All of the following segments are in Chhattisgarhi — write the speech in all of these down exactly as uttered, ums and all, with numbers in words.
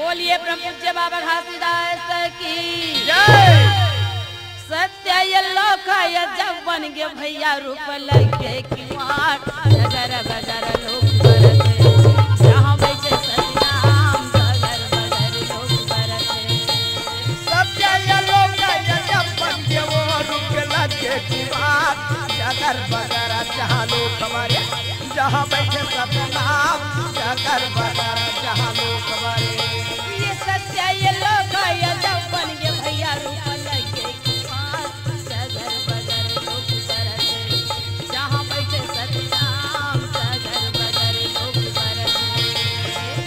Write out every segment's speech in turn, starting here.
बोलिए परम पूज्य बाबा घासीदास की जय। सत्य ये लोक ये जब बन गे भैया रूप लगे किवाड़, जगर बगर लोक बरसे, जहाँ बैठे सतनाम जगर बगर लोक बरसे। सत्य ये लोक ये जब बन गे वो रूप लगे किवाड़, जगर बगर जहाँ लोक बरसे। जहाँ बैठे सतनाम जगर बगर जहाँ लोक बरसे। ये सत्य ये लोक ये जब बन गे भैया रूप लगे किवाड़, जगर बगर लोक बरसे। जहाँ बैठे सतनाम जगर बगर लोक बरसे।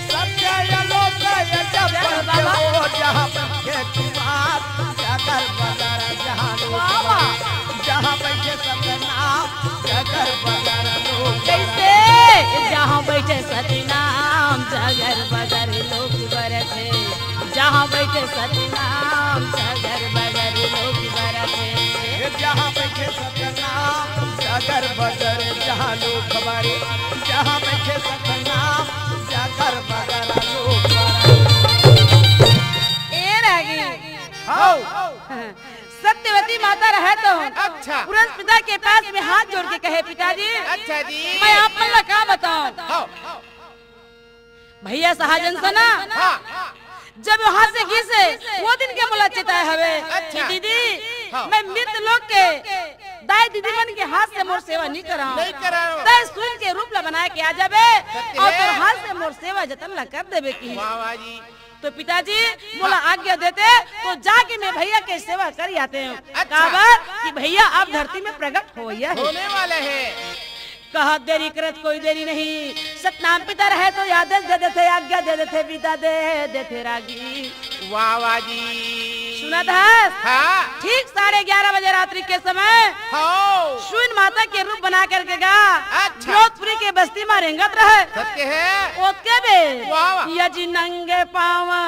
सत्य ये लोक ये जब बन गे वो जहाँ बैठे किवाड़, जगर बगर जहाँ लोक बरसे। जहाँ बैठे सतनाम जगर बगर लोक बरसे। जहाँ बैठे सतनाम जगर बगर लोक बरसे। जहाँ बैठे सतनाम जगर बगर लोक बरसे। जहाँ बैठे सतनाम जगर बगर जहाँ लोक बरसे। जहाँ बैठे सतनाम जगर बगर लोक बरसे। ए रागी। हौ। सत्यवती माता रहे तो अच्छा। पुरस पिता के पास में हाथ जोड़ के कहे, पिताजी, अच्छा जी। मैं आप मन ला का बताऊं? हाँ। भैया सहाजन से ना, हाँ। जब वहां से गिसे, वो दिन के मोला चेताए हवे अच्छा। कि दीदी, हाँ। मैं मृत लोग के दाई दीदी मन के हाथ से मोर सेवा नहीं कराऊं। नहीं कराऊं। तय सुन के रूप ला बनाए के आ जाबे सत्य और है। तोर हाथ से मोर सेवा जतन ला कर देबे की। वाह, वाह जी। तो पिताजी मोला आज्ञा देते तो जाके मैं भैया के सेवा कर आते हूँ। अच्छा। काबर कि भैया अब धरती में प्रकट होइया है। होने वाला है। कहा देरी करत कोई देरी नहीं, सतनाम पिता रहे तो आदेश दे देते, आज्ञा दे देते, पिता दे देते रागी। वाह, वाह जी। सुनत हस? हाँ। ठीक साढ़े ग्यारह बजे रात्रि के समय हाँ। सुइन माता के रूप बना करके गा अच्छा। जोधपुरी के बस्ती में रेंगत रहे। सत्य है। ओतके बे वाह, वाह। यजि नंगे पावा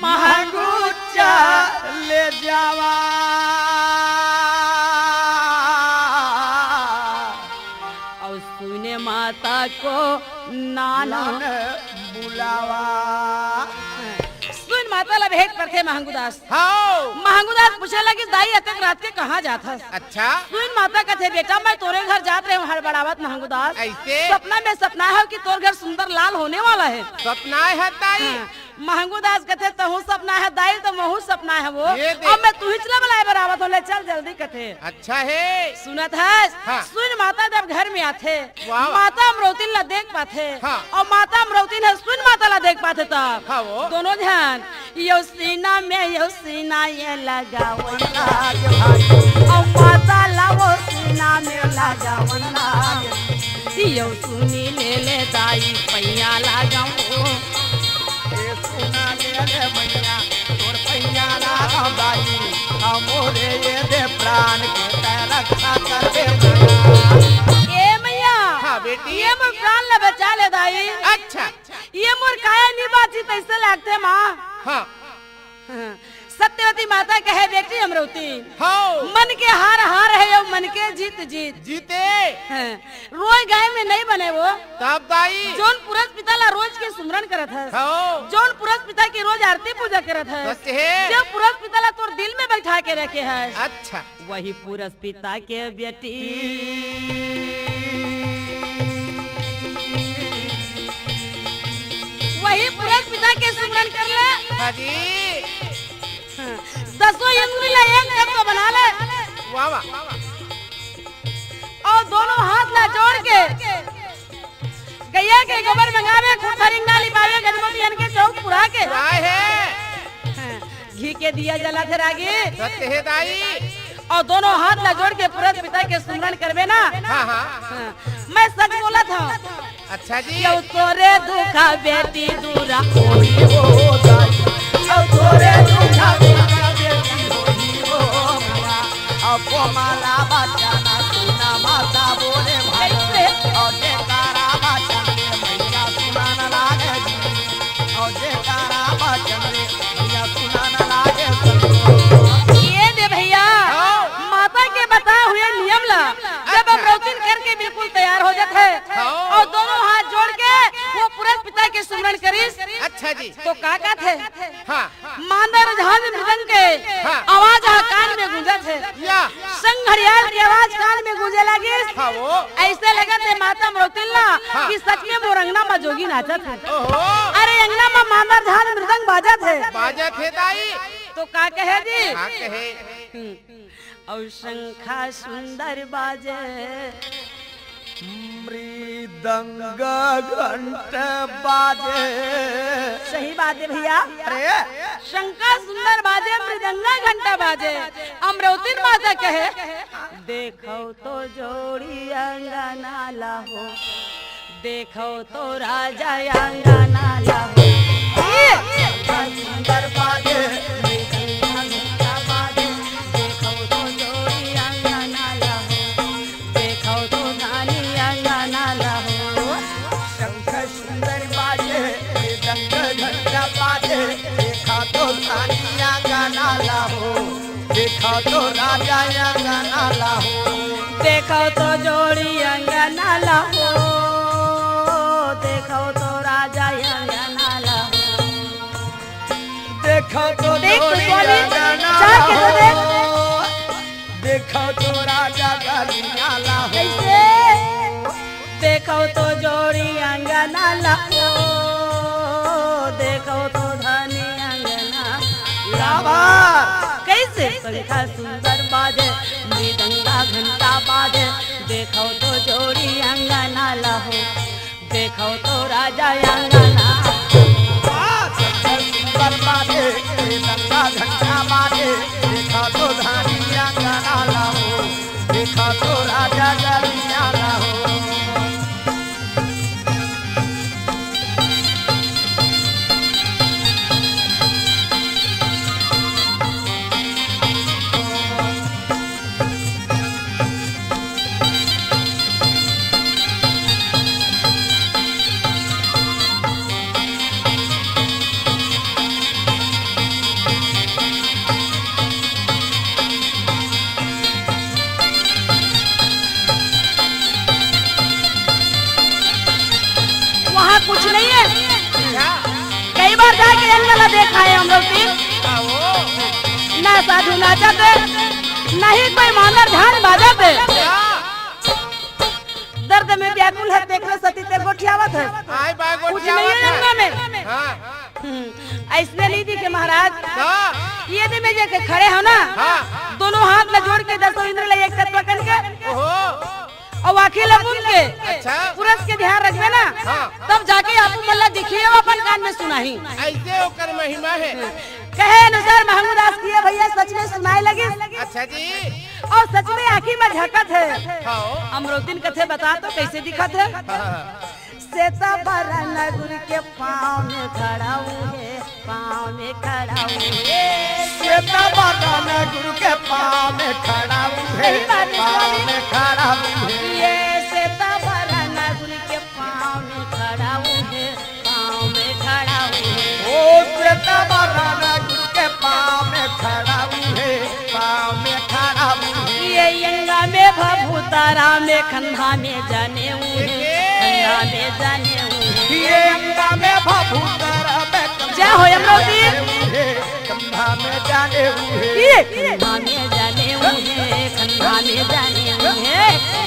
महंगू महंगू चले जावा। और सुने माता को नानो नान बुलावा। सुन माता ला भेंट परथे महंगूदास। हाँ। महंगूदास पूछे लगिस, दाई, अतेक रात के कहाँ जात हस? अच्छा। सुन माता कथे, बेटा, मैं तोरे घर जात रहे हूँ हड़बड़ावत महंगूदास। ऐसे? सपना में सपना है कि तोर घर सुंदर लाल होने वाला है। सपना है दाई। हाँ। महंगूदास कथे, तहूँ सपना है दाई, तो महूँ सपना है वो। ये देख। अब मैं तुहिच ला बुलाए बर आवत हूँ, ले चल जल्दी कथे। अच्छा है। सुनत हस? हाँ। सुन माता जब घर में आथे, वाह, वाह। माता अमरौतिन ला देख पाथे। हाँ। और माता अमरौतिन ह सुन माता ला देख पाथे तब। हाँ, वो। दोनों झन, यो सीना में, यो सीना ये लगावन लाग भाई। और माता ला वो सीना में लगावन लाग। यो सुनी ले ले दाई पैया लगाओ। ए सुना ले ले मैया, तोर पैया लागम दाई, हमरे ये दे प्राण के तै रक्षा करबे मैया। ए मैया, हाँ बेटी। ये मोर प्राण ला बचा ले दाई। अच्छा। ये मोर काया नी बाची तैसे लागथे माँ। हाँ। हाँ। सत्यवती माता कहे, बेटी अमरौती, हाँ। मन के हार हार है, यो मन के जीत जीत। जीते। हाँ। रोए गाय में नहीं बने वो। तब दाई। जोन पुरस पिता ला रोज के सुमरन करत हस। हाँ। जोन पुरस पिता की रोज आरती पूजा करत हस। सच है। जो पुरस पिता ला तोर दिल में बैठा के रखे हस। अच्छा। वही पुरस पिता के बेटी। वही पुरस पिता के सुमरन कर ले। हाँ जी। दसों इंद्री ला एक तत्व बना ले। वाह, वाह। और दोनों हाथ ला जोड़ के गैया के गोबर मंगावे, खूब भरिंगा लिपावे, गजमोती हन के चौक पुरा के। वाह है। हाँ, घी के दिया जलाथे रागी। सत्य है दाई। और दोनों हाथ ला जोड़ के पुरस पिता के सुमरन करबे ना। हाँ, हाँ। हाँ, मैं सच बोलत हूँ। अच्छा जी। यो तोरे दुखा बेटी दूरा। होई हो दाई। यो तोरे दुखा बेटी होई हो माया। अब कोमला बचन सुना माता बोले भाई। कैसे? और जयकारा बचन रे मैया सुनान लागे जी। और जयकारा बचन रे मैया सुनान लागे संतोष। ये दे भैया, हाँ। माता के बताए हुए नियम ला जब अच्छा। अमरौतिन करके बिल्कुल तैयार हो जात है हाँ। और दोनों हाथ जोड़ के वो पुरस पिता के सुमरन करिस। अच्छा जी। तो का कहत हे? हाँ। मांदर झांझ मृदंग के हाँ। आवाज ह कान में गूंजत हे। या। संग घड़ियाल के आवाज कान में गूंजे लागिस। हाँ वो। अइसे लगत हे माता अमरौतिन ला हाँ। कि सच में मोर अंगना म जोगी नाचत हे। ओहो। अरे अंगना म मांदर झांझ मृदंग बाजत हे। बाजत हे दाई। तो का कहे जी? का कहे? हम्म। अउ शंखा सुंदर बाजे। मृदंग घंट बाजे। सही बात हे भइया। अरे। शंखा सुंदर बाजे, मृदंग घंट बाजे। अमरौतिन माता कहे, देखव तो जोड़ी अंगना ला हो। देखव तो राजा अंगना ला हो। सुंदर बाजे, मृदंग घंटा बाजे, देखव तो जोड़ी अंगना ला हो। देखव तो धानी अंगना ला हो। शंख सुंदर बाजे, मृदंग घंटा बाजे, देखव तो धानी अंगना ला हो। देखव तो राजा अंगना ला हो। देखव तो जोड़ी अंगना ला हो। देखव तो राजा अंगना ला हो। देखव तो देख तो जोड़ी स्वामी, अंगना चाह ला के तो देख। हो। देखव तो राजा गलिया ला हो। कइसे? देखव तो जोड़ी अंगना ला हो, देखव तो धनी अंगना ला हो। कइसे? शंखा सुंदर बाजे, मृदंगा घंटा बाजे, देखव तो जोड़ी अंगना ला हो, देखव तो राजा अंगना। वाह, शंखा सुंदर बाजे, मृदंगा घंटा बाजे, देखव तो धनी अंगना ला हो। देखव तो राजा गलिया ला हो। वहाँ कुछ नहीं है। कई बार जाके अंगना ला देखा है हम लोग भी। ना साधु नाचत हे, ना ही कोई मांदर झांझ बाजत हे। दर्द में व्याकुल हे, देखले सती ते गोठियावत हे। आय बा कुछ नहीं है गोठियावत हे। अंगना में। हाँ। हम्म, अइसने नहीं दिखे महाराज। हाँ। ये दे में जाके खड़े हो ना, हाँ। दोनों हाथ ला जोड़ के दसों इंद्र ला एक तत्व कन के, ओहो। अउ आँखी ला मूंद के, अच्छा। पुरुष के ध्यान रखबे ना, हाँ। तब जाके आपू मन ला दिखही अउ अपन कान में सुनाही। अइसे ओकर महिमा हे। कहे अनुसार महंगू दास किए भइया सच में सुनाए लगिस। अच्छा जी। अउ सच में आँखी में झलकत हे। हाँ। अमरौतिन कथे बता तो कइसे दिखत हे? हाँ। श्वेता बरन गुरु के पाँव में खड़ा हूँ हे, पाँव में खड़ा हूँ हे। श्वेता बरन गुरु के पाँव में खड़ा हूँ हे, सही बात है, पाँव स्वामी। में खड़ा हूँ हे। ये श्वेता बरन गुरु के पाँव में खड़ा हूँ हे, पाँव में खड़ा हूँ हे। ओ श्वेता बरन गुरु के पाँव में खड़ा हूँ हे, पाँव में खड़ा हूँ हे। ये अंगा में भभूतारा में खंधा में जाने हूँ हे, खंधा में जाने हूँ हे। ये अंगा में भभूतारा में जय हो अमरौती। खंधा में जाने हूँ हे। ये खंधा में जाने हूँ हे, खंधा में जाने हूँ हे।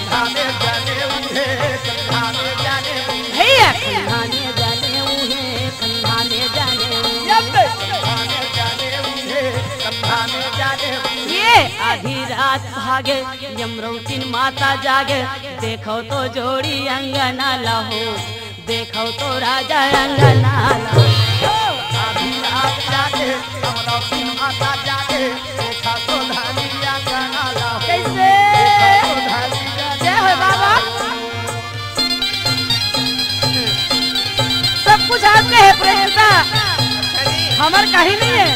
खंधा में जाने हूँ हे, खंधा में जाने हूँ हे। भैया खंधा में जाने हूँ हे, खंधा में जाने हूँ हे। खंधा में जाने हूँ हे, खंधा में जाने हूँ हे। ये आधी रात भागे, अमरौतिन माता जागे, देखव तो जोड़ी अंगना ला हो। देखव तो राजा अंगना ला। अभी रात जागे, अमरौतिन माता जागे, देखव तो धानी अंगना ला। कइसे? देखव तो धानी अंगना ला। जय हो बाबा। सब कुछ आपके हे प्रेम का, हमर कहीं नहीं हे,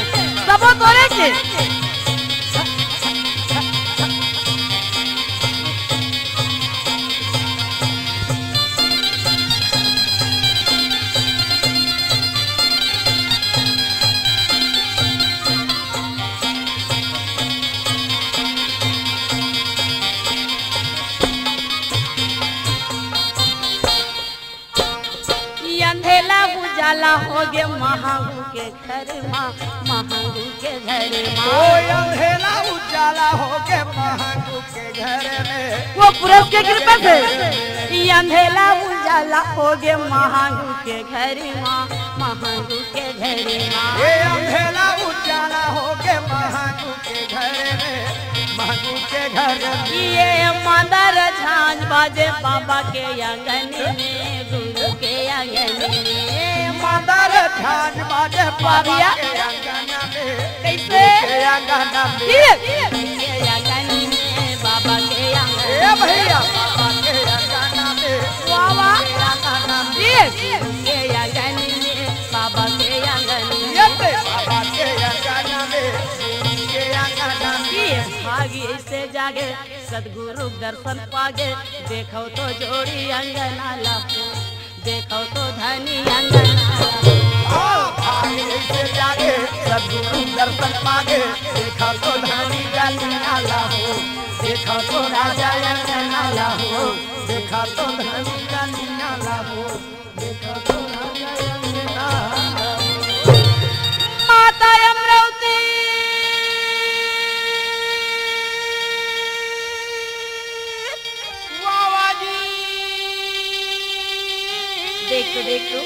सबो तोरे के। अंधेला होगे महंगू के घर मा, महंगू के घर मा। ओ अंधेला उजाला होगे महंगू के घर में। वो पुरस के कृपा से। ये अंधेला उजाला होगे महंगू के घर मा, महंगू के घर मा। ये अंधेला उजाला होगे महंगू के घर में, महंगू के घर में। ये मांदर झांझ बाजे बाबा के आंगन में, गुरु के आंगन में। मांदर झांझ बाजे बाबा के आंगन में। कैसे? गुरु के आंगन में। ये आंगन में बाबा के आंगन। ए भैया, बाबा के आंगन में। वाह, वाह। गुरु के आंगन में। ये आंगन में बाबा के आंगन में। ये बाबा के आंगन में, गुरु के आंगन में। ये भागी से जागे, सतगुरु दर्शन पागे, देखो तो जोड़ी अंगना ला हो, देखो तो धनी अंगना ला हो। आ, भाग ऐसे जागे, सतगुरु दर्शन पागे, देखो तो धनी अंगना ला हो, देखो तो राजा अंगना ला हो, देखो तो धनी अंगना ला हो, देखो तो राजा अंगना ला हो। माता अमरौती। वाह, वाह जी। देख तो, देख तो।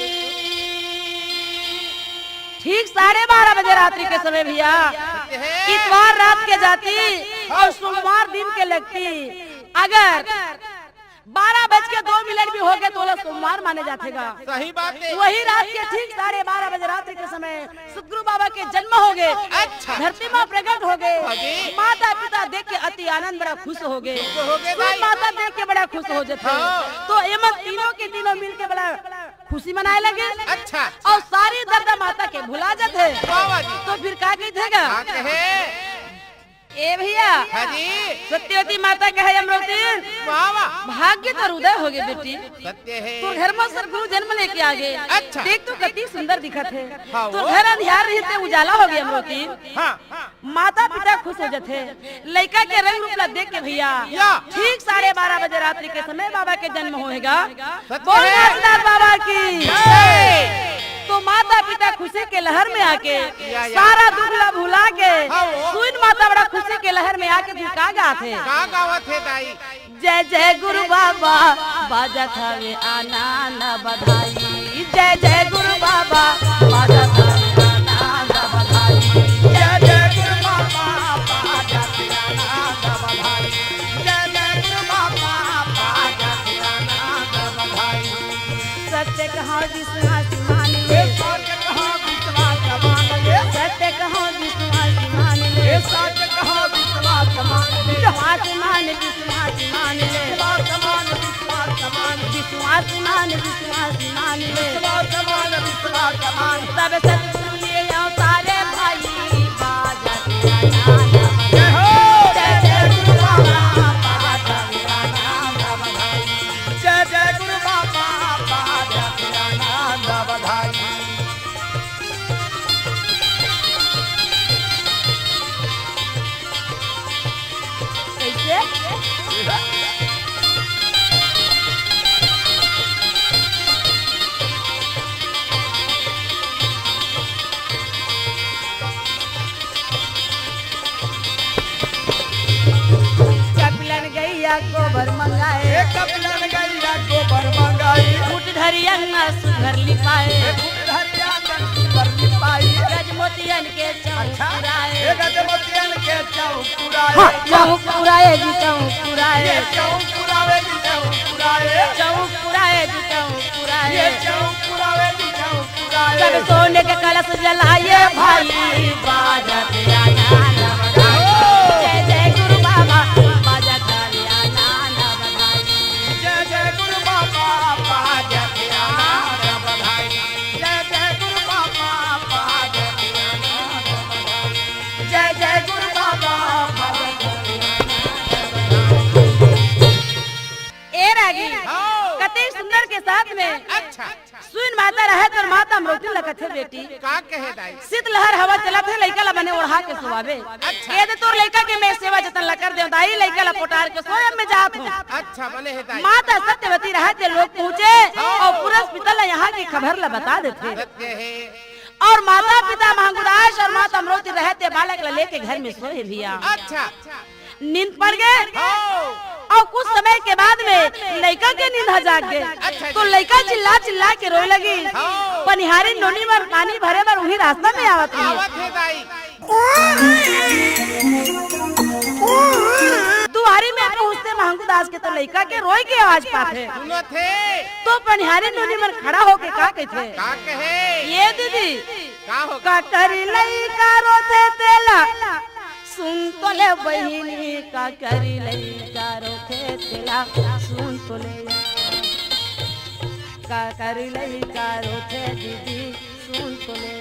ठीक साढ़े बारह बजे रात्रि के समय भैया, सत्य है। इतवार रात के जाती और सोमवार दिन के लगती। अगर बारह बज के दो मिनट भी हो गए तो ओला सोमवार माने जाथेगा। सही बात है। वही रात के ठीक साढ़े बारह बजे रात्रि के समय सतगुरु बाबा के जन्म हो गए। अच्छा। धरती माँ प्रकट हो गए। हाँ जी। माता पिता देख के अति आनंद, बड़ा खुश हो गए। खुश हो गए भाई। माता देख के बड़ा खुश हो जाते हैं। हाँ। तो एमन तीनों के तीनों मिल के बड़ा खुशी मनाए लगे। अच्छा। और सारी दर्द माता के भुला जाते हैं। वाह, वाह जी। तो फिर का कही थेगा? का कहे? ए भैया, हाँ जी। सत्यवती माता कहे अमरौतीन, वाह, वाह। भाग्य तोर उदय हो गए बेटी। सत्य है। तोर घर में सतगुरु जन्म लेके आ गए। अच्छा। देख तो कति सुंदर दिखत है। हाँ, तोर वो। घर अंधियार रहिस ते उजाला हो गए अमरौतीन। हाँ। माता पिता खुश हो जाते। लइका के रंग रूप ला देख के भैया, या। ठीक साढ़े बारह बजे रात्रि के समय बाबा के जन्म होएगा। सत्य बोल है। नाथदास बाबा की। जय। तो माता पिता खुशी के लहर में आके, या, या। सारा दुख ला भुला के, हाँ, वो। सुन माता बड़ा खुशी के लहर में आके तू का गात है? का गावत है दाई? जय जय गुरु बाबा, बाजत हवे आनंद बधाई। जय जय गुरु बाबा, बाजत हवे आनंद बधाई। जय जय गुरु बाबा, बाजत आनंद बधाई। जय जय गुरु बाबा, बाजत आनंद बधाई। सत्य कहा विश्वास मान ले। ए सत्य कहा विश्वास मान ले। सत्य कहा विश्वास मान ले। ए सत्य कहा विश्वास मान ले। विश्वास मान, विश्वास मान ले। विश्वास मान, विश्वास मान। विश्वास मान, विश्वास मान ले। विश्वास मान, विश्वास मान। सब सतगुरु ये अवतारे भाई, बाजत आनंद बधाई। जय हो। जय जय गुरु बाबा, बाजत आनंद बधाई। जय जय गुरु बाबा, बाजत आनंद बधाई। कैसे? कपिलन गैया गोबर मंगाए। ए कपिलन गैया गोबर मंगाए। फुट धरी अंगना सुघर लिपाए। ए फुट धरी अंगना सुघर लिपाए। गजमोतियन के चौक अच्छा। पुराए। ए गजमोतियन के चौक पुराए। हाँ, चौक पुराए जी, चौक पुराए। ए चौक पुराए जी, चौक पुराए। चौक पुराए जी, चौक पुराए। ए चौक पुराए जी, चौक सब सोने के कलश जलाए भाई, बाजत आनंद बधाई। जय जय गुरु बाबा, बाजत आनंद बधाई। जय जय गुरु बाबा, बाजत आनंद बधाई। जय जय गुरु बाबा, बाजत आनंद बधाई। जय जय गुरु बाबा, बाजत आनंद बधाई। ए रागी, हाँ। कते सुंदर के साथ में अच्छा। सुन माता रहे तोर माता अमरौतिन ल कथे बेटी। का कहे दाई? शीतलहर हवा चलत हे, लइका ल बने ओढ़ा के सोवाबे। अच्छा। ये दे तोर लइका के मैं सेवा जतन ल कर देंव दाई, लइका ल पोटार के सोए में जात हूँ। अच्छा, बने हे दाई। माता सत्यवती रहे ते लोग पहुँचे हाँ। अउ पुरस पिता ल यहाँ के खबर ल बता देथे। सत्य हे। अउ माता पिता महंगुदास अउ माता अमरौती रहे ते बालक ल लेके घर में सोए भैया। अच्छा। नींद पड़ गे। हाँ। अउ कुछ समय के बाद में लइका के नींद ह जाग गे। अच्छा तो जी। लइका चिल्ला चिल्ला के रोए लगी। हाँ। पनिहारी नोनी मन पानी भरे बर उही रास्ता में आवत रही। आवत हे दाई। दुआरी में पहुँचते महंगू दास के तो लइका के रोए के आवाज पाथे। सुनत हे। तो पनिहारी नोनी मन खड़ा होके का कहिथे? का कहे? ये दीदी, का हो? काकर लइका रोथे तेला सुन तो ले बहिनी, काकर लइका रोथे तेला सुन तो ले। काकर लइका रोथे दीदी सुन तो ले।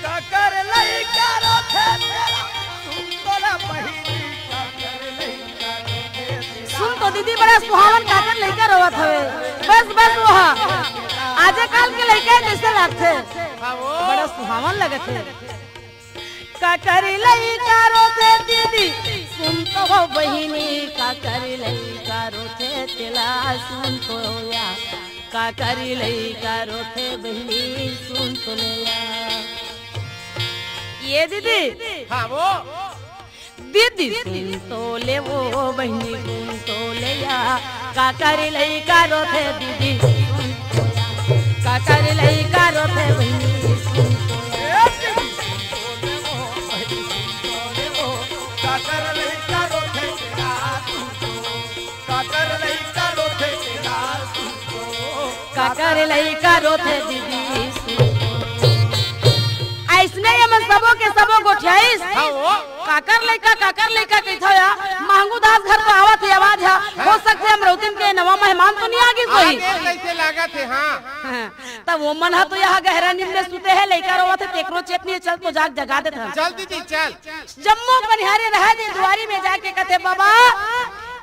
काकर लइका रोथे तेला सुन तो ले बहिनी, काकर लइका रोथे तेला। सुन तो दीदी, बड़ा सुहावन काकर लइका रोवत हवे। बस, बस, वो हा। आजे काल के लइका जइसे लागथे। हाँ, वो। बड़ा सुहावन लगत हे। काकर लइका रोथे दीदी, सुन तो हो बहिनी, काकर लइका रोथे तेला सुन तो या, काकर लइका रोथे बहिनी सुन तो ले या। ये दीदी। हाँ, वो। दीदी सुन तो ले वो बहिनी सुन तो ले या, काकर लइका रोथे दीदी सुन तो या, काकर लइका रोथे बहिनी सुन तो या। काकर लइका रोथे तेला सुन तो, काकर लइका रोथे तेला सुन तो, काकर लइका रोथे दीदी सुन तो। अइसने ये मन सबो के सबो गोठियाइस। हाँ, वो। काकर लइका, काकर लइका कहिथव या? महंगू दास घर तो आवत हे आवाज हा। हो सकथे अमरौतिन के नवा मेहमान तो नइ आ गिस होही। आगे कइसे लागत हे, हाँ। हाँ, तब वो मन हा तो यहाँ गहरा नींद में सुते हे, लइका रोवत हे, तेकरो चेत नइ हे, चल तो जाग जगा देत हन। चल दीदी, चल। जम्मो पनिहारी रहे दे दुआरी में जाके कथे, "बाबा,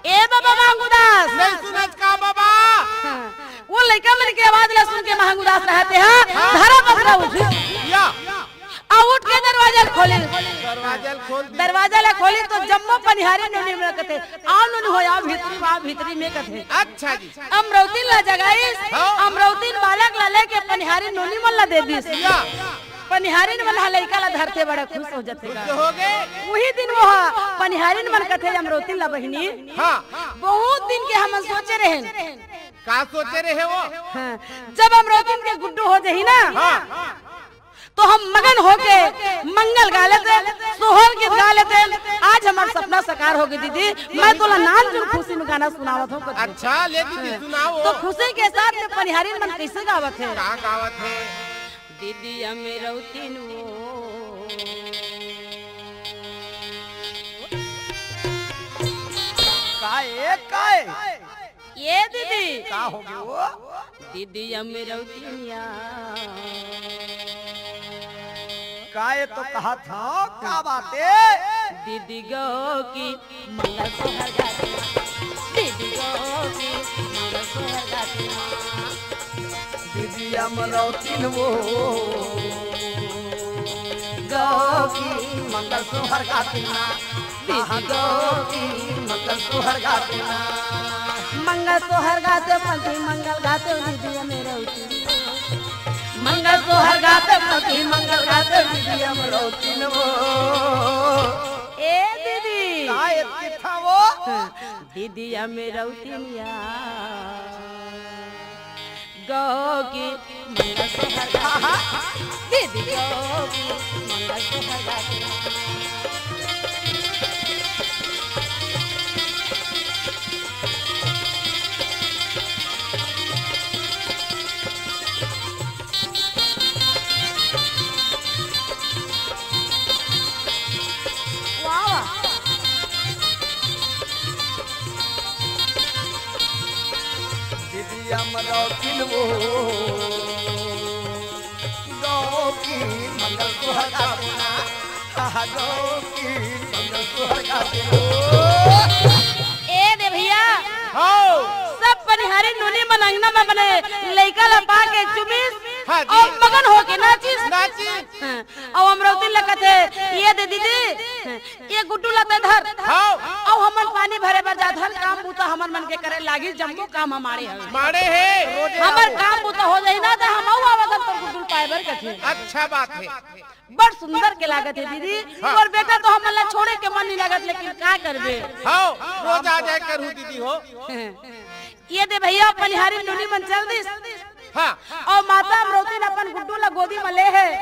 ए बाबा महंगू दास।" नइ सुनत का बाबा? हाँ, वो लइका मन के आवाज ला सुन के महंगू दास रहे ते हा, हाँ। धरा पसरा उठिस। या। अउ उठ के दरवाजा ल खोलिस। दरवाजा ल खोल दी। दरवाजा ल खोलिस तो जम्मो पनिहारी नोनी मन कथे, "आओ नोनी हो, आओ भीतरी में, आओ भीतरी में," कथे। अच्छा जी। अमरौतिन ला जगाइस, हाँ। अमरौतिन बालक ला लेके पनिहारी नोनी मन ला दे दिस। या। पनिहारिन मन ह लइका ला धरथे बड़ा खुश हो जथे। खुश हो गे। उही दिन वो ह पनिहारिन मन कथे अमरौतिन ला बहिनी। हाँ। बहुत दिन के हमन सोचे रहेन। का सोचे रहे वो? हाँ। जब अमरौतिन के गुड्डू हो जही ना, हाँ। तो हम मगन होके मंगल गा लेते, सोहर गीत गा लेते। आज हमर सपना साकार हो गे दीदी, मैं तोला नानचुन खुशी में गाना सुनावत हूँ। अच्छा, ले दीदी, सुनाओ। तो खुशी के साथ में पनिहारिन मन कइसे गावत हे? का गावत हे? दीदी अमरौतिन वो। काय, काय? ये दीदी। का हो गे वो? दीदी अमरौतिनिया। काय तो कहत हव, का बात हे? दीदी गो की मंगल सोहर गाते ना। दीदी गो की मंगल सोहर गाते ना। दीदी अमरौतिन वो। गो की मंगल सोहर गाते ना। दीदी गो की मंगल सोहर गाते ना। मंगल सोहर गाते पंथी मंगल गाते दीदी अमरौतिन वो। मंगल सोहर गाते पंथी मंगल गाते दीदी अमरौतिन वो। ए दीदी। काय एतकी था वो? हाँ, दीदी अमरौतिनिया। गो की मंगल सोहर गाते। दीदी गो की मंगल सोहर गाते। वाह, वाह। दीदी अमरौतिन वो। गो की मंगल सोहर गाते ना। आहा, गो की मंगल सोहर गाते ना। ए दे भैया। हाँ। सब पनिहारी नोनी मन अंगना में अपने लइका ला पा के चुमिस हाँ जी। अउ मगन होके नाचिस। नाचिस। हाँ, अउ अमरौती ल कथे, "ये दे दीदी, हाँ, ये गुड्डू ला ते धर। हाँ। अउ हमन पानी भरे बर जात हन, काम बूता हमर मन के करे लागी, जम्मो काम हमारे हवे। माड़े हे। हमर काम बूता हो जाही ना, त हम अउ आवत हन तोर गुड्डू ल पाए बर," कथे। अच्छा बात हे। बड़ सुंदर के लागत हे दीदी। हाँ। तोर बेटा तो हमन ला छोड़े के मन नहीं लागत, लेकिन का करबे? हाँ, रोज आ जाए करहू दीदी हो। ये दे भैया, पनिहारी नूनी मन चल दिस। हाँ। अउ माता अमरौती ल अपन गुड्डू ला गोदी म ले हे,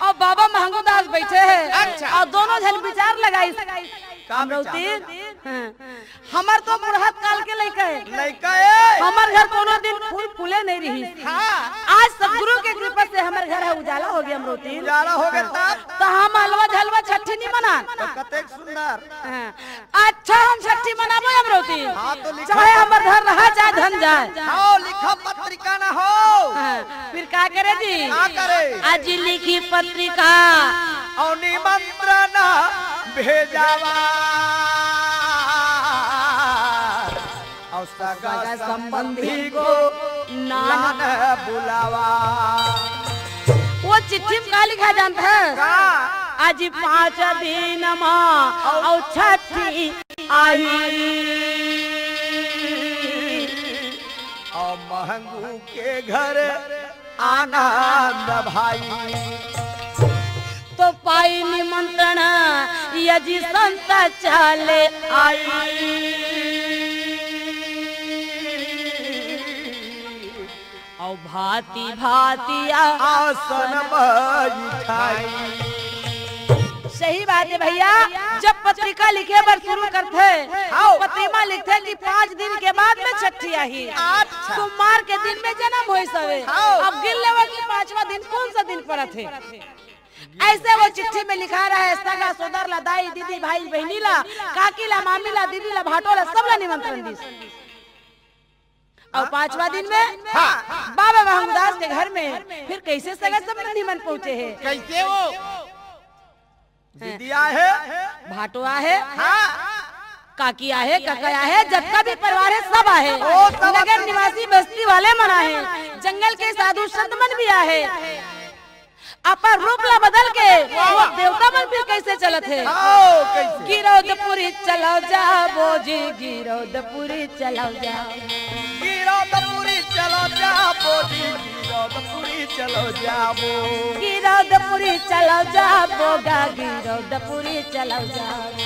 अउ बाबा महंगू दास बइठे हे। अच्छा। अउ दोनों झन बिचार लगाइस। का अमरौती, बिचार? हाँ। हमर तो बुढ़त काल के लइका हे। लइका हे। हमर घर कोनो दिन फूल फूले नहीं रहिस। हाँ। आज सतगुरु के कृपा से हमर घर ह उजाला हो गे अमरौती। उजाला हो गे तब? त हम अलवा झलवा छट्ठी नहीं मनान। त कतेक सुंदर। हाँ। अच्छा, हम छट्ठी मनाबो अमरौती। हाँ, तो लिखा चाहे हमर घर रहा, चाहे धन जाए। हाँ, लिखा पत्रिका ना हो। हाँ, फिर का करे जी? का करे? आज लिखी पत्रिका। अउ निमंत्रण भेजावा। अउ सगा संबंधी को नान बुलावा। वो चिट्ठी में का लिखा जानत हे? का? आज पाँच दिन मा अउ छठी आही। अउ महंगू के घर आनंद भाई। तो पाई निमंत्रण यदि संत चले आई। अउ भांति भांति आ आसन बैठाई। सही बात हे भैया, जब पत्रिका लिखे बर शुरू करथे, हाँ। पत्रिका लिखथे कि पाँच दिन के बाद में छट्ठी आही। अच्छा। सोमवार के दिन में जनम होइस हवे। हाँ। अब गिन लेवा कि पाँचवा दिन कौन सा दिन परत हे। अइसे वो चिट्ठी में लिखा रहे, सगा सोदर ला, दाई, दीदी, भाई, बहिनी ला, काकी ला, मामी ला, दीदी ला, भाटो ला, सब ला निमंत्रण दिस। अउ पाँचवा दिन में हाँ। बाबा महंगू दास के घर में फिर कइसे सगा संबंधी मन पहुंचे हे? कइसे वो? दीदी आहे? भाटो आहे? हाँ। काकी आहे, कका आहे, जतका भी परिवार हे, सब आहे। ओ, सब नगर आथे। निवासी बस्ती वाले मन आहे, जंगल के साधु संत मन भी आहे। अपन रूप ला बदल के वाह, वो वाह। देवता मन फिर कइसे चलत हे? आओ, कइसे? गिरौदपुरी चलो जाबो जी, गिरौदपुरी चलो जाबो। गिरौदपुरी चलो जाबो जी, गिरौदपुरी चलो जाबो। गिरौदपुरी चलो जाबो गा, गिरौदपुरी चलो जाबो।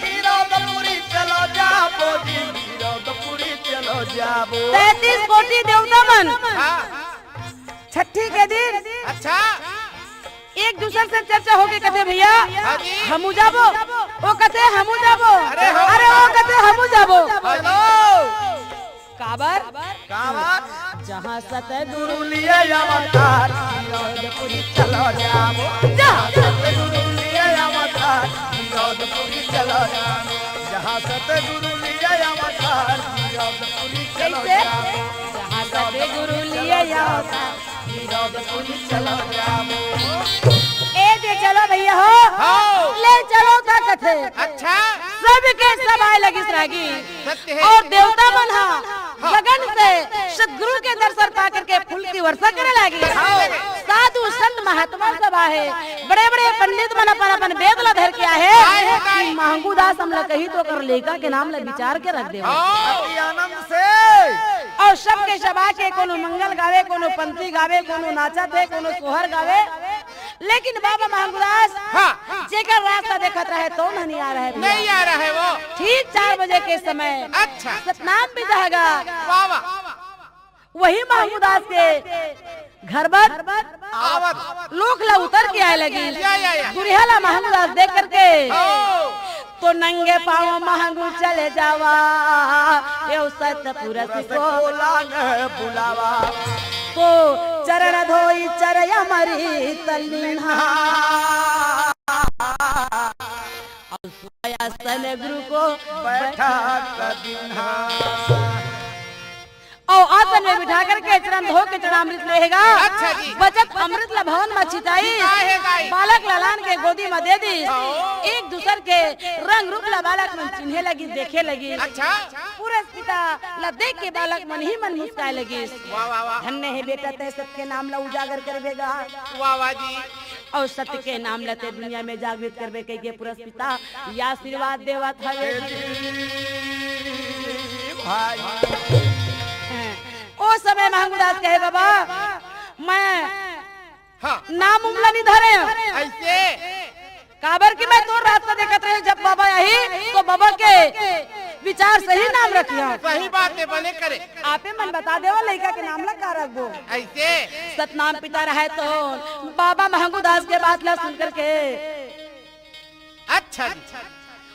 गिरौदपुरी चलो जाबो जी, गिरौदपुरी चलो जाबो। तैंतीस कोटि देवता मन। हाँ। छट्ठी के दिन अच्छा। एक दूसर से चर्चा होके कथे, "भैया, हाँ जी। हमू जाबो।" वो कथे, "हमू जाबो।" अरे हो। अरे वो कथे, "हमू जाबो।" चलो। काबर? काबर? जहाँ सतगुरु लिए अवतार, गिरौदपुरी चलो जाबो। जहाँ सतगुरु लिए अवतार, गिरौदपुरी चलो जाबो। जहाँ सतगुरु लिए अवतार, गिरौदपुरी चलो कइसे? जाबो। जहाँ सतगुरु लिए अवतार, गिरौदपुरी चलो जाबो। ए दे चलो भैया हो। हाँ। ले चलो का कथे। अच्छा। सबके सब आए लगिस रागी। सत्य हे। अउ देवता मन हा हाँ। गगन से सतगुरु के दर्शन पा करके फूल की वर्षा करे लागिस। हाँ। साधु संत महात्मा सब आहे, बड़े-बड़े पंडित मन अपन-अपन वेद ला धर के आहे। आए हे कि महंगू दास हमला कही तो ओकर लइका के नाम ला विचार के रख देवो। हाँ। अति आनंद से। अउ सबके सब आके कोनो मंगल गावे, कोनो पंथी गावे, कोनो नाचत हे, कोनो सोहर गावे, लेकिन बाबा महंगू दास हाँ। जेकर रास्ता देखत रहे तो नहीं आ रहे भैया। नहीं आ रहा है वो। ठीक चार बजे के समय अच्छा। सतनाम भी जागा। वाह, वाह। वही महंगू दास के घर बर आवत। लोक ला उतर के आए लगी। या, या, या। दुरिहा ला महंगू दास देख करके ओ। तो नंगे पाँव महंगू चले जावा, यो सतपुरुष को। बोला न बुलावा। तो चरण धोई चरय मरी तलिन्हा। अब सोया सतगुरु को बैठा कर दिन्हा। अउ आसन में बिठा करके चरण धो के चरणामृत लेहे गा। अच्छा जी। बचत अमृत ला भवन म छिताइस। छिताए हे गाई। बालक ला लान के गोदी म दे दिस। हाँ। एक दूसर के रंग रूप ला बालक मन चिन्हे लगिस, देखे लगिस। अच्छा। पुरस पिता ला देख के बालक मन ही मन मुस्काए लगिस। वाह, वाह, वाह। धन्य हे बेटा, तैं सत के नाम ला उजागर करबे गा। वाह, वाह जी। अउ सत्य के नाम ला तैं दुनिया में जागृत करबे कहिके पुरस पिता ये आशीर्वाद देवत हवे। भाई। ओ समय महंगू दास कहे, "बाबा, मैं हाँ। नाम उम ला नहीं धरे हँव।" अइसे? काबर कि मैं तोर रास्ता देखत रहेंव, जब बाबा आही, तो बाबा के विचार सही नाम रखिहँव। सही बात हे, बने करे। आपे मन बता देवा, लइका के नाम ला का रखबो? अइसे? सतनाम पिता रहय तो बाबा महंगू दास के बात ला सुन करके अच्छा जी।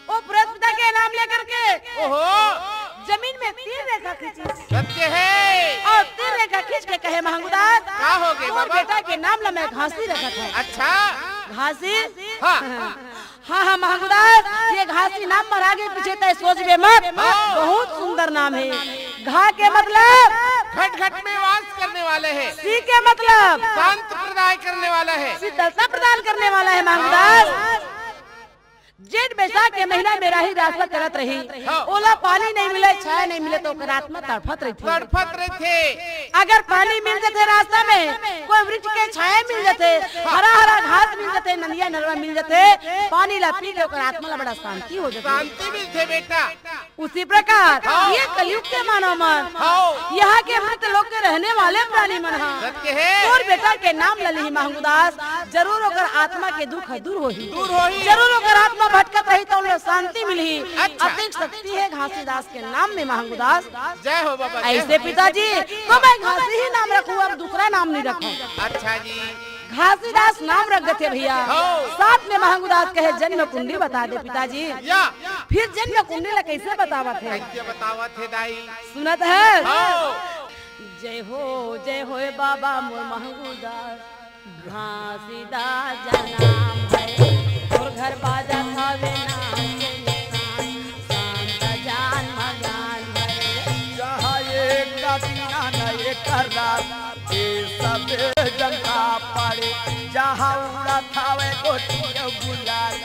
ओ पुरस पिता के नाम लेकर के ओहो। जमीन में तीर रेखा खींची। सत्य हे। अउ तीर रेखा खींच के कहे, "महंगू दास, का हो गे तोर बाबा? बेटा के नाम ला मैं घासी रखत हँव।" अच्छा। घासी? हाँ। हाँ, हाँ, महंगू दास, ये घासी नाम मरा गे पीछे तैं सोचबे मत। हाँ। बहुत सुंदर नाम हे। घा के मतलब? घट घट में वास करने वाला हे। सी के मतलब? शांत प्रदाय करने वाला हे। शीतलता प्रदान करने वाला हे, महंगू दास। हाँ। जेठ बैसाख के महीना में राही रास्ता चलत रही, हाँ। ओला पानी नहीं मिले, छाया नहीं मिले, तो ओकर आत्मा तड़फत रहिथे। तड़फत रहिथे। अगर पानी मिल जथे रास्ता में, कोई वृक्ष के छाया मिल जथे, हरा हरा घास मिल जथे, नदिया नरवा मिल जथे, पानी ला पी के ओकर आत्मा ला बड़ा शांति हो जथे। शांति मिलथे बेटा। उसी प्रकार हाँ। ये कलयुग के मानव मन, हाँ। यहाँ के मृत लोक के रहने वाले प्राणी मन हा। सत्य हे। तोर बेटा के नाम ला लिही महंगू दास, जरूर ओकर आत्मा के दुख ह दूर होही। दूर होही। जरूर ओकर आत्मा भटकत रही त ओला शांति मिलही। अच्छा। अतेक शक्ति हे घासीदास के नाम में महंगू दास। जय हो बाबा, जय ऐसे हो। पिताजी, तो मैं घासी ही नाम रखूँ, अब दूसरा नाम नहीं रखूँ। अच्छा जी। घासीदास नाम रख देथे भैया। हो। साथ में महंगू दास कहे जन्म कुंडली बता दे पिताजी। या। फिर जन्म कुंडली ला कैसे बतावत हे? कैसे बतावत हे दाई? सुनत हे? हो। जय हो, जय होय बाबा मोर महंगू दास। घासीदास जन्म भय, तोर घर बाजत हवे नाम के निशान, शांत जान मगान भय। जहाँ एक का दिन न एक रात, ये सब जनता पड़े, जहाँ उड़त हवे गोटी के गुलाल,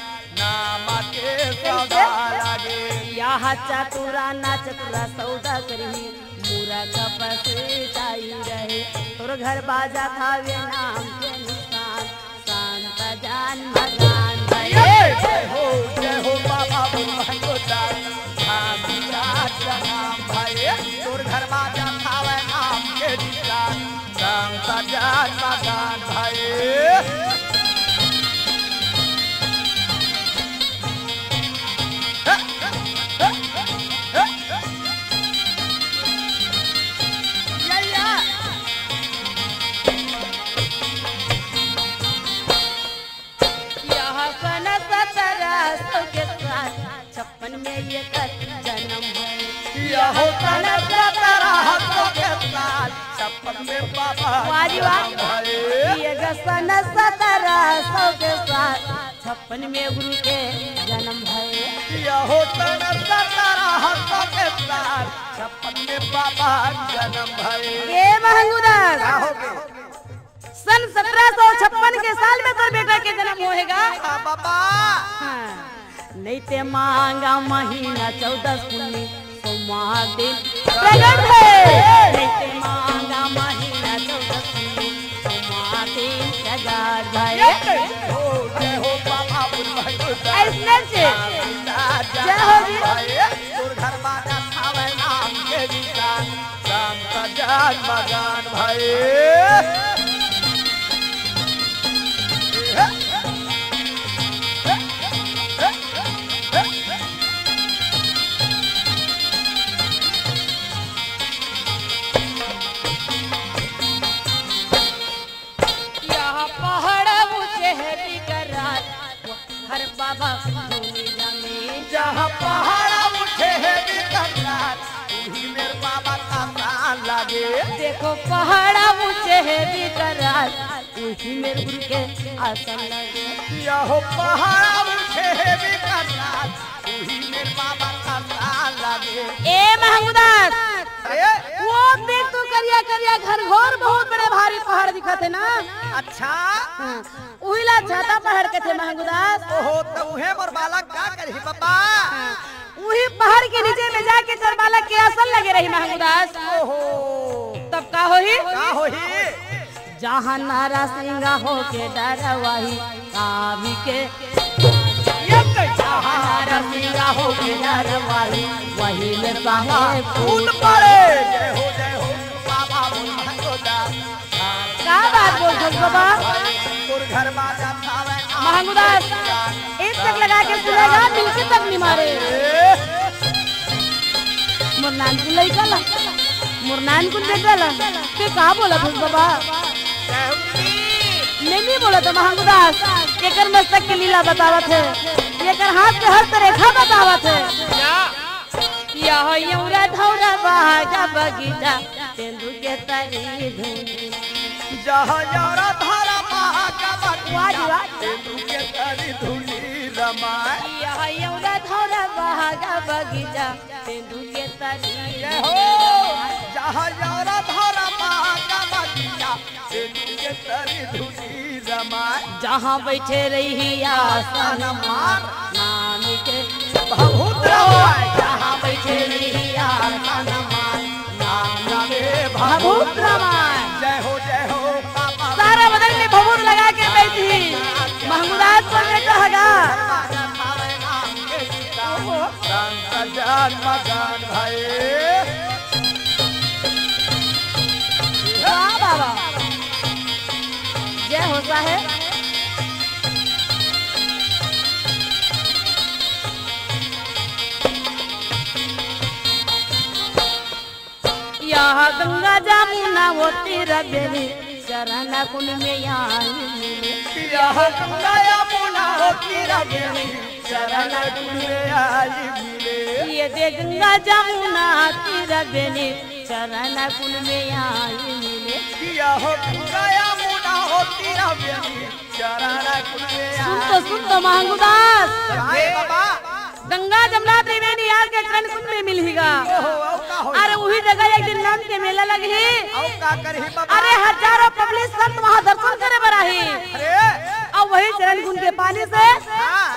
नाम के सौदा लागे। यहाँ चतुरा ना चतुरा सौदा करही, मूरख पसीताई रहे, तोर घर बाजत हवे नाम के निशान, शांत जान मगान भय। जय हो, जय हो बाबा भगवान को दान, शांत जान मगान भय, तोर घर बाजत हवे नाम के निशान, शांत जान मगान भय। यह सन सतरा सौ के साल छप्पन में एकर जन्म भय। यहो सन सतरा सौ के साल छप्पन में बाबा वाह जी वाह। जन्म भय। ये सन सतरा सौ के साल छप्पन में गुरु के जन्म भय। यहो सन सतरा सौ के साल छप्पन में बाबा जन्म भय। ए महंगू दास। का हो गे? सन सतरा सौ छप्पन के साल में तोर बेटा के जन्म होहे गा। हाँ, बाबा। हाँ। नइते मांगा महीना चौदस पुन्नी सोमवार दिन प्रगट भय। नइते मांगा महीना चौदस पुन्नी सोमवार दिन प्रगट भय। जय हो, जय हो बाबा बुलबुल। अइसने से। जय हो जी। तोर घर बाजत हवे नाम के निशान। शांत जान मगान भय। यह पहाड़ ऊंचे हे बिकराल, हर बाबा भूमि जमीन। जहाँ पहाड़ ऊंचे हे बिकराल, उही मेर बाबा का शान लागे। देखो पहाड़ ऊंचे हे बिकराल, उही मेर गुरु के आसन लागे। यहो पहाड़ ऊंचे हे बिकराल, उही मेर बाबा का शान लागे। ए महंगू दास, अरे? वो अब देख तो करिया करिया घनघोर बहुत बड़े भारी पहाड़ दिखत हे ना। अच्छा। हाँ, उही ला छाता पहाड़ कथे महंगुदास। ओहो, त उहे मोर बालक का करही बबा? हाँ, उही पहाड़ के नीचे में जाके तोर बालक के आसन लगे रही महंगुदास। ओहो। तब का होही? का होही? जहाँ नरसिंह होके डरवाही, कावी के। ये तो जहाँ नरसिंह होके डरवाही, वही में साहेब कूद पड़े। जय हो, जय हो, बाबा बोल भगोदा। का बात बोल भोज बाबा? तोर घर बाजा थावे। महंगुदास, एक तक लगा के सुनेगा, मिलके तक नहीं मारे। मोर नानकुन लइका ला, मोर नानकुन बेटा ला, ते का बोलत हस बाबा? मैं नहीं बोलत हूँ महंगुदास, एकर मस्तक के लीला बतावत हे, एकर हाथ के हस्तरेखा बतावत हे। या। यह यौरा धौरा बहागा बगीचा, तेंदू के तरी धुन। जहाँ यारा धारा महाका बगिया, वाह जी वाह। तेंदू के तरी धुनी रमाय। यह यौरा धौरा बहागा बगीचा, तेंदू के तरी जय हो। जहाँ यारा धारा महाका बगिया, तेंदू के तरी धुनी रमाय। जहाँ बैठे रही आसन मान, नाम के भभूत रमाय। जहाँ बैठे रही आसन मान, नाम के भभूत रमाय। जय हो, जय हो, बाबा। सारा बदन में भभूत लगा के बैठी, महंगुदास को बेटा हगा। संत जन मगन भये। वाह बाबा, जय हो साहेब। यह गंगा जमुना वो तीर बेनी, चरण कुंड में आई मिले। यह गंगा जमुना वो तीर बेनी, चरण कुंड में आई मिले। ये दे गंगा जमुना तीर बेनी, चरण कुंड में आई मिले। यह गंगा जमुना वो तीर बेनी, चरण कुंड में सुन तो, आई सुन तो महंगुदास। काय बाबा? गंगा जमुना त्रिवेणी यार के चरण कुंड में मिलही गा। ओहो, अउ का होही? अरे उही जगह एक दिन नंद के मेला लगही। अउ का करही बाबा? अरे हजारों पब्लिक संत वहाँ दर्शन करे बर आही। अरे। अउ वही चरण कुंड के पानी से हाँ।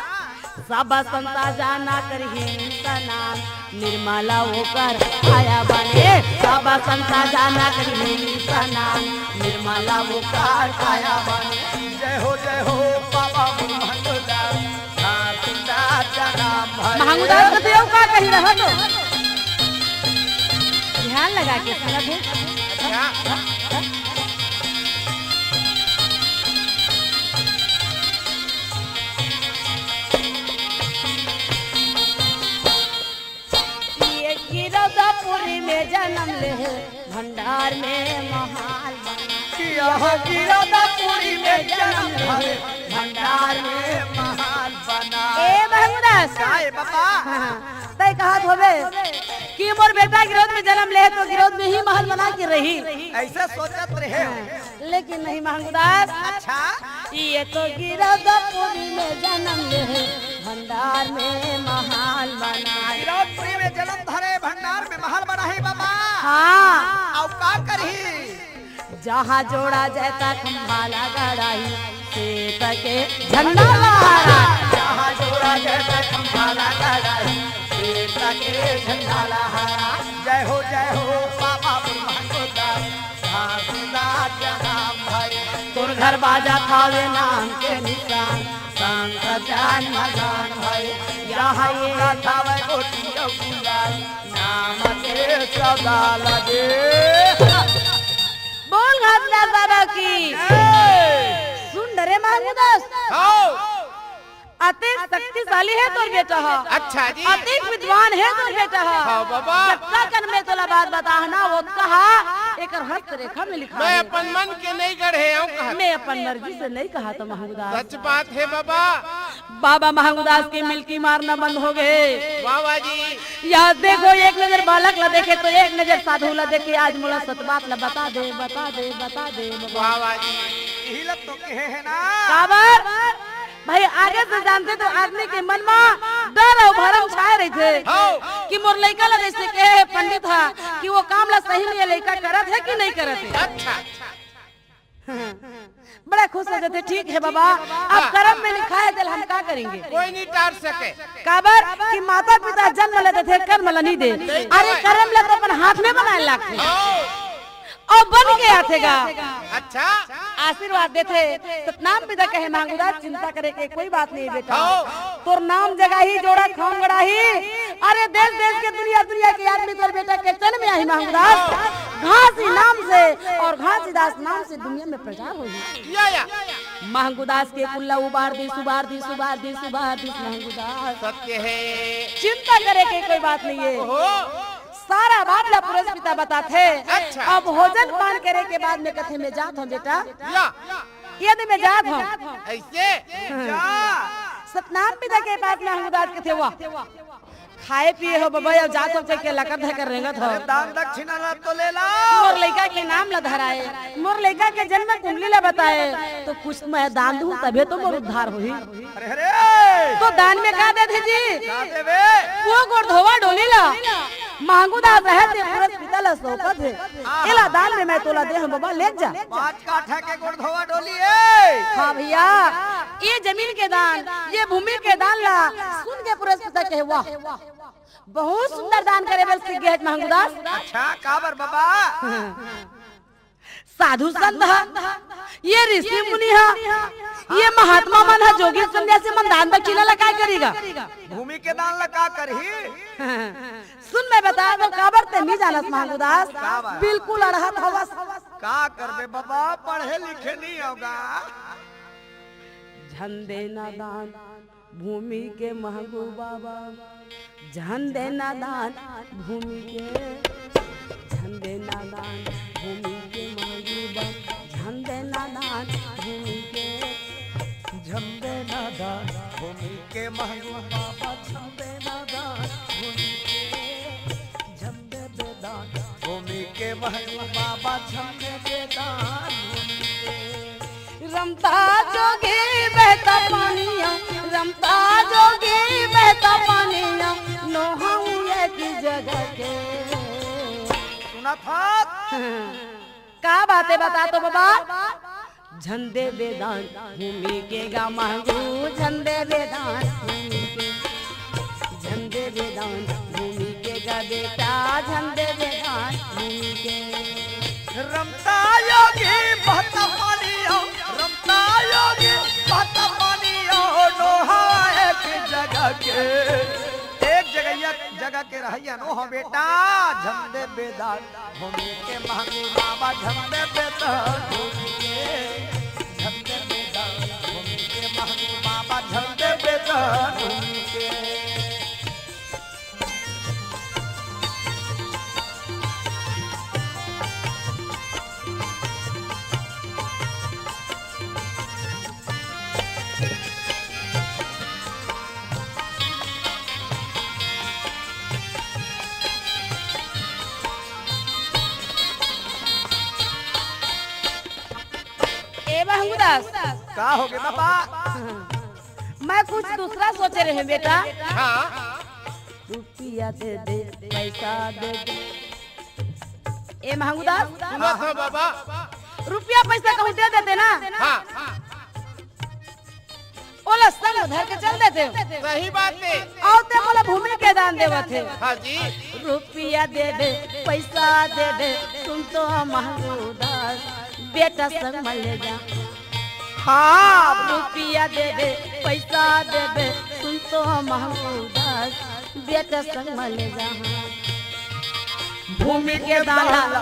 सब संता जाना करही स्नान, निर्मला ओकर काया बने। सब संता जाना करही स्नान, निर्मला ओकर काया बने। जय हो, जय हो, बाबा मोर महंगुदास। महंगुदास तो देव का कही रहा तो। ध्यान लगा के सुनत हे। ये गिरौदापुरी में जन्म ले, भंडार में महाल बना। यह गिरौदापुरी में जन्म ले, भंडार में महाल बना। ए महंगुदास। काय बाबा? हाँ, हाँ। तय कहत होबे कि मोर बेटा गिरौद में जन्म ले तो गिरौद में ही महल बना के रही। ऐसा सोचत रहे। हाँ। लेकिन नहीं महंगुदास। अच्छा। ये तो गिरौदापुरी में जन्म ले, भंडार में महाल बनाए। गिरौदपुरी में जन्म धरे, भंडार में महल बनाही बाबा। हाँ। अउ का करही? जहाँ जोड़ा जाता खंभा ला गड़ाही, सेत के झंडा लहरा। जहाँ जोड़ा जाता खंभा ला गड़ाही, सेत के झंडा लहरा। जय हो, जय हो, बाबा ब्रह्मांड दास। घासीदास जनाम भई, तोर घर बाजा थावे नाम के निशान, संत जन मगन भई, यहाँ ये थावे गोटी अउ गुलाल, नाम के सदा लगे। बोल घासीदास बाबा की। जय। सुन डरे महंगुदास। हाँ। अतेक शक्तिशाली हे तोर बेटा ह। अच्छा जी। अतेक विद्वान हे तोर बेटा ह। हाँ बाबा। जतका कन में तोला बात बताहना, ओतका ह एकर हस्तरेखा में लिखा मैं हे। अपन मन के नहीं गढ़े हूँ कहा। मैं अपन मर्जी से नहीं कहा तो महंगुदास। सच बात हे बाबा। बाबा महंगुदास के मिलकी मारना बंद हो गए। वाह वाह जी। या देखो, एक नजर बालक ला देखे तो एक नजर साधु ला देखे। आज मोला सत बात ला बता दे, बता दे, बता दे बाबा। वाह वाह जी। यही ला तो कहे हे ना। काबर? भाई, आगे से जानते तो आदमी के मन मा डर अउ भरम छाए रहिथे। हाँ। कि मोर लइका ला जइसे कहे हे पंडित हा कि वो काम ला सही में ये लइका करत हे कि नहीं करत हे। अच्छा। बड़ा खुश हो जाथे। ठीक हे बाबा, अब हाँ। करम में लिखा हे, तेला हम का करेंगे? कोई नहीं टार सके। काबर कि माता पिता जन्म ला देथे, कर्म ला नहीं दे। नहीं अरे दे। करम ला तो अपन हाथ में बनाए लागथे। हाँ। अउ बन के आथे गा। अच्छा। आशीर्वाद देथे। सतनाम पिता कहे, महंगू दास, चिंता करे के कोई बात नहीं बेटा। हाँ। तोर नाम जगाही, जोड़ा खाम गड़ाही। अरे देश देश के, दुनिया दुनिया के आदमी तोर बेटा के चरण में आही महंगू दास। हाँ। घासीदास नाम से अउ घासीदास नाम से दुनिया में प्रचार होही। या, या। महंगू दास के कुल्ला उबार दिस, उबार दिस, उबार दिस, उबार दिस महंगू दास। सत्य हे। चिंता करे के कोई बात नहीं हे। ओहो। सारा बात ला पुरस पिता बताथे। अच्छा। अब भोजन पान करे के बाद में कथे, "मैं जात हंव बेटा।" या। ये दे, "मैं जात हंव।" अइसे? हाँ। जा। सतनाम पिता के पास में महंगू दास कथे, "वाह, खाए पिए हो बाबा, अब जात हंव, कहिके लकर धकर रेंगत हव।" अरे दान दक्षिणा ला तो ले ला। मोर लइका के नाम ला धराए, मोर लइका के जन्म कुंडली ला बताए, तो कुछ मैं दान दूं तभे तो मोर उद्धार होही। अरे, अरे! तो दान में का देथे जी? का देबे? वो गोड़ धोवा डोली ला। महंगू दास रहे ते पुरस पिता ला सौंपत हे। हाँ। एला दान में मैं तोला दे हंव बाबा, ले जा। पाँच काठा के गोड़ धोवा डोली हे। हाँ भइया, ये जमीन के दान, ये भूमि के दान ला सुन के पुरस पिता कहे, "वाह, बहुत सुंदर दान करे बर सीख गे हे महंगू दास।" अच्छा, काबर बाबा? साधु संत ह, ये ऋषि मुनि ह, ये महात्मा मन ह, जोगी सन्यासी मन दान दक्षिणा ला काय करिगा? भूमि के दान ला का करही? सुन, मैं बता दंव, काबर ते नइ जानस महंगू दास। का बात? बिल्कुल अड़हत हवस। का करबे बाबा, पढ़े लिखे नइ हंव गा। झन देना दान भूमि के महंगू बाबा, झन देना दान भूमि के, झन देना दान भूमि के महंगू बाबा, झन देना दान भूमि के। झन देना दान भूमि के महंगू बाबा, झन देना दान भूमि के, झन देबे दान भूमि के महंगू बाबा, झन देबे दान भूमि के। रमता जोगी बहता पानिया, रमता जोगी बहता पानिया, नोहंव एक जगह के। सुनत हस? का बात हे बता तो बाबा? झन देबे दान भूमि के गा महंगू, झन देबे दान भूमि के। झन देबे दान भूमि के गा बेटा, झन देबे दान भूमि के। रमता जोगी बहता पानिया, रमता जोगी बहता पानिया, नोहंव एक जगह के। एक जगह, एक जगह के रहइया नोहंव बेटा, झन देबे दान भूमि के महंगू बाबा, झन देबे दान भूमि के। झन देबे दान भूमि के महंगू बाबा, झन देबे दान भूमि के। ए महंगू दास। का होगे बाबा? मैं कुछ दूसरा सोचे रहेंव बेटा। हाँ। रुपया दे दे, पैसा दे दे। ए महंगू दास। सुनत हंव बाबा। रुपया पैसा कहूं दे देते ना। हाँ। ओला संग धर के चल देते। सही बात हे। अउ ते मोला भूमि के दान देवत हे। हाँ जी। रुपया देबे, पैसा देबे, सुन तो महंगू दास, बेटा संग म ले जा। हाँ। रुपया देबे, पैसा देबे, सुन तो महंगू दास, बेटा संग म ले जा। भूमि के दान ला।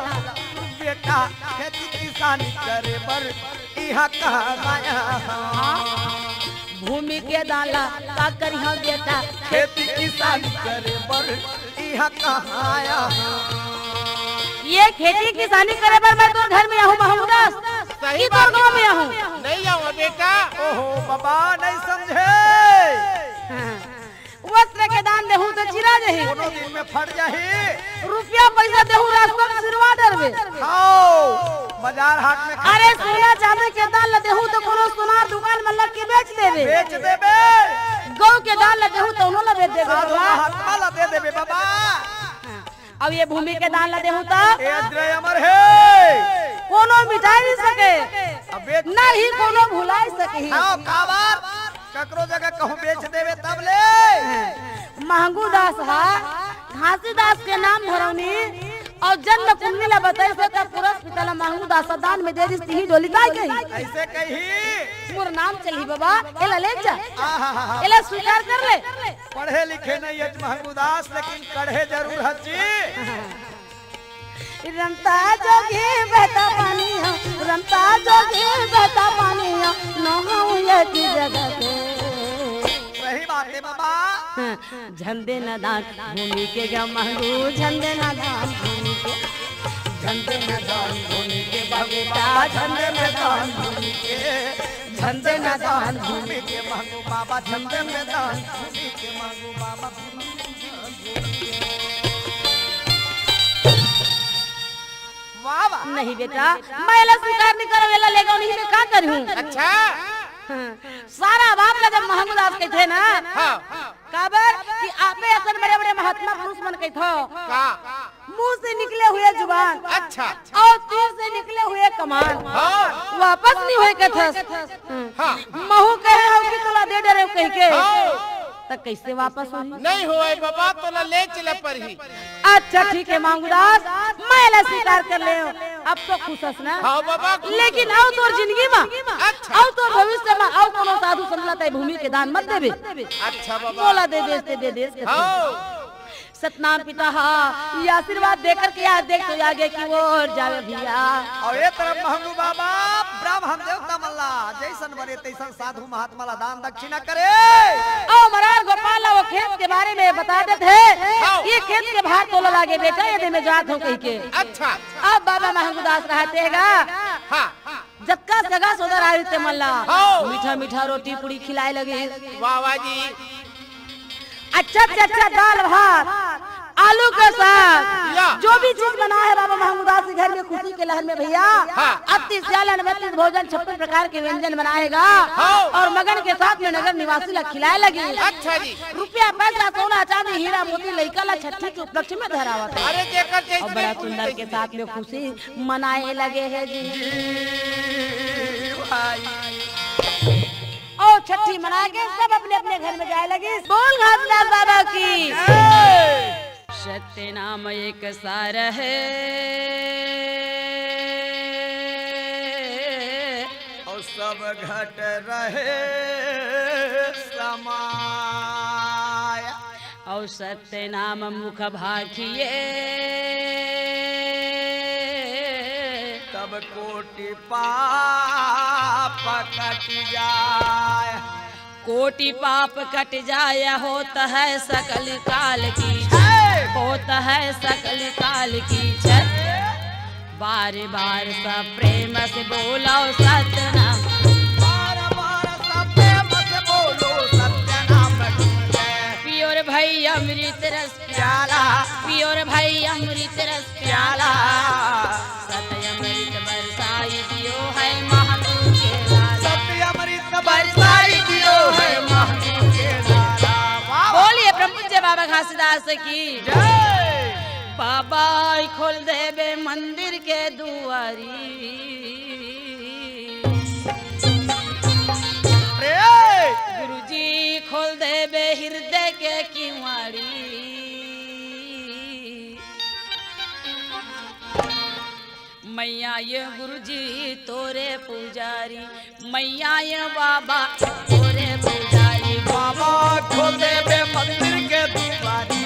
बेटा, खेती किसानी करे बर इहाँ कहाँ आया हंव? भूमि के दान ला का करिहंव बेटा? खेती किसानी करे बर इहाँ कहाँ आया हंव? ये खेती किसानी करे बर मैं तोर घर में आहूं महंगू दास? सही कि तोर बात। गांव में आहूं? नइ आंव बेटा। ओहो बाबा, नइ समझे। हाँ। वस्त्र के दान देहूं त चिरा जही। कोनो दिन में फट जाही। रुपया पैसा देहूं, रास्ता में सिरवा डरबे। हाव, बाजार हाट में अरे, सोना चांदी के दान ल देहूं त कोनो सोनार दुकान में लग के बेच देबे। बेच देबे। गऊ के दान ला देहूं त उनो ला बेच देबे साधु बाबा। महात्मा ला दे देबे बाबा। हाँ। अब ये भूमि के दान ला देहूं त ए द्रय अमर हे। कोनो मिटाए नहीं सके। अबे ना ही कोनो भुलाए सके। हाँ, काबर? ककरो जगह कहूं बेच देबे तब ले। महंगू दास हा घासीदास के नाम धरौनी अउ जन्म कुंडली ला बताइस त पुरस पिता ला महंगू दास दान में दे दिस, तिही डोली ताई कही। अइसे कही। मोर नाम चलही बाबा, एला ले जा। आहाहाहा। एला स्वीकार कर ले। पढ़े लिखे नहीं हच महंगू दास, लेकिन कढ़े जरूर हच जी। रमता जोगी बहता पानी हो, रमता जोगी बहता पानी हो, नहाऊं एक जगह के। सही बात है बाबा। हाँ, झंदे न दान भूमि के ग महंगू, झंदे न दान भूमि के। झंदे न दान भूमि के बगीचा, झंदे न दान भूमि के। झंदे न दान भूमि के महंगू बाबा, झंदे न दान भूमि के महंगू बाबा। वाह, वाह। नहीं बेटा, मैं एला स्वीकार नहीं करव, एला लेगव नहीं, मैं का करहूं? अच्छा। हाँ, सारा बात ला जब महंगू दास कहिथे ना, हाँ। काबर कि आपे असन बड़े-बड़े महात्मा पुरुष मन कहिथो। का? मुंह से निकले हुए जुबान अच्छा। अउ तीर से निकले हुए कमान हाँ। वापस नहीं होय कथस। हाँ। महू कहे हंव कि तोला दे डरेंव कहिके। हाँ। त कइसे वापस होही? नहीं होय बाबा, तोला ले चले परही। अच्छा ठीक है महंगू दास, मैं एला स्वीकार कर लेंव। अब तो खुश हस ना? हाँ बाबा, खुश लेकिन हूँ। अउ तोर जिंदगी मा, अच्छा। अउ तोर भविष्य मा, अउ कोनो साधु संत ला तैं भूमि के दान मत देबे। अच्छा बाबा। मोला दे देस ते दे देस। हाँ। सतनाम पिता हा, ये आशीर्वाद देकर के आज देख तो आगे की ओर जावे भैया। अउ ये तरफ महंगू बाबा ब्राह्मण देवता मन ला जइसन बने तइसन साधु महात्मा ला दान दक्षिणा करे। अउ मरार गोपाल ला वो खेत के बारे में बता देत हे। हाँ। ये खेत के भार तोला लागे बेटा, ये दे मैं जात हूँ कहिके। अच्छा। अब बाबा महंगू दास रहते गा। हाँ। जतका सगा सोदर आए ते मन ला हाँ। मीठा मीठा रोटी पूड़ी खिलाए लगे। वाह वाह जी। अच्छा से अच्छा दाल भात, आलू के साग, या। जो भी चीज बना है बाबा महंगू दास के घर में खुशी के लहर में भैया, हाँ। अति सियालन में अति भोजन छप्पन प्रकार के व्यंजन बनाए गा हाँ। अउ मगन के साथ में नगर निवासी ला खिलाए लगे। अच्छा जी। रुपया पैसा सोना चांदी हीरा मोती लइका ला छठी के उपलक्ष्य में धरावत हे। अरे जेकर जइसे अउ बड़ा सुंदर के साथ में खुशी मनाए लगे हे जी। भाई। अउ छठी मना के सब अपने अपने घर में जाए लगिस। बोल घासीदास बाबा की। जय। सत्य नाम एक सार हे। अउ सब घट रहे समाय। अउ सत्य नाम मुख भाखिए। तब कोटि पाप कटि जाय। कोटि पाप कटि जाय, होत है सकल काल की जय। होत है सकल काल की जय। बार बार सब प्रेम से बोलो सतनाम। बार बार सब प्रेम से बोलो सतनाम की जय। पियो रे भाई अमृत रस प्याला। पियो रे भाई अमृत रस प्याला। सत्य अमृत बरसाई दियो है महंगू के लाला। सत्य अमृत बरसाई दियो है महंगू के लाला। वाह, वाह। बोलिए परम पूज्य बाबा घासीदास की जय। बाबा खोल देबे मंदिर के दुआरी। अरे! गुरुजी खोल देबे हृदय के किवाड़ी। मैं आए गुरुजी तोरे पुजारी, मैं आए बाबा तोरे पुजारी। बाबा खोल देबे मंदिर के दुआरी,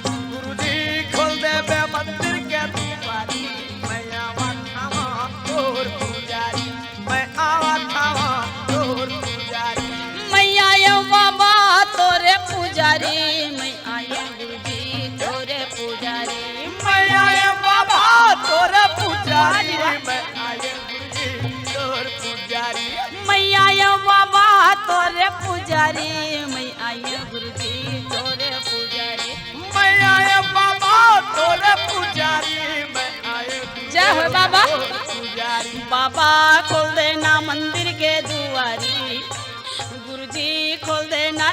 गुरुजी खोल देबे मंदिर के दुआरी। मैं आवा थावा तोर पुजारी, मैं आवा थावा तोर पुजारी। मैं आयो बाबा तोरे पुजारी, मैं आयो गुरुजी तोरे पुजारी। मैं आयो बाबा तोरे पुजारी, मैं आयो गुरुजी तोर पुजारी। मैं आयो बाबा तोरे पुजारी, मैं आयो गुरुजी तोरे पुजारी। मैं आयो बाबा तोरे पुजारी, मैं आयो जय हो बाबा। तोर पुजारी। बाबा खोल देना मंदिर के दुआरी, गुरुजी खोल देना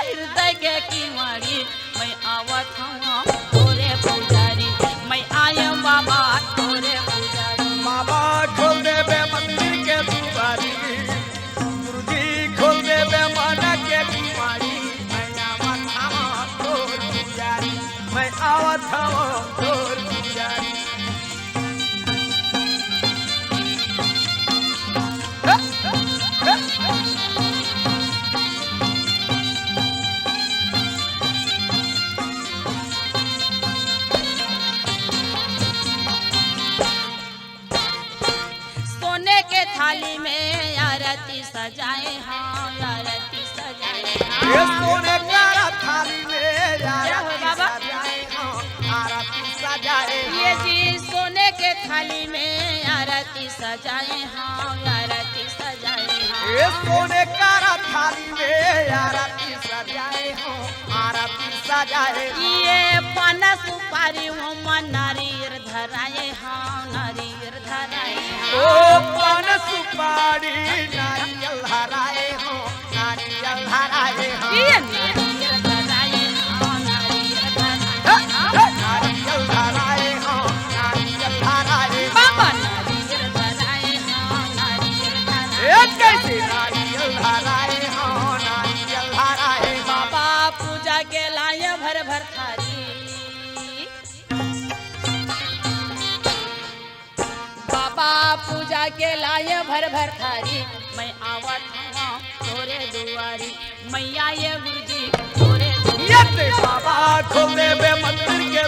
में आरती सजाए हँव, आरती सजाए हँव। ए सोने करा थाली में आरती सजाए हँव, आरती सजाए हँव। ये पान सुपारी ओमा नारियर धराए हँव, नारियर धराए हँव। ओ पान सुपारी नारियल धराए हँव, नारियल धराए हँव। ये नारियर धराए हँव, नारियर धराए हँव। नारियल धराए हँव, नारियल धराए हँव। बाबा नारियर धराए हँव, नारियल धराए हँव। ए कैसे? नारियल धराए हँव, नारियल धराए हँव। बाबा पूजा के लाए भर भर थारी। बाबा पूजा के लाए भर भर थारी, मैं आवत हँव तोरे दुआरी। मैया ये गुरुजी तोरे दुआरी। ये ते बाबा खोल देबे मंदिर के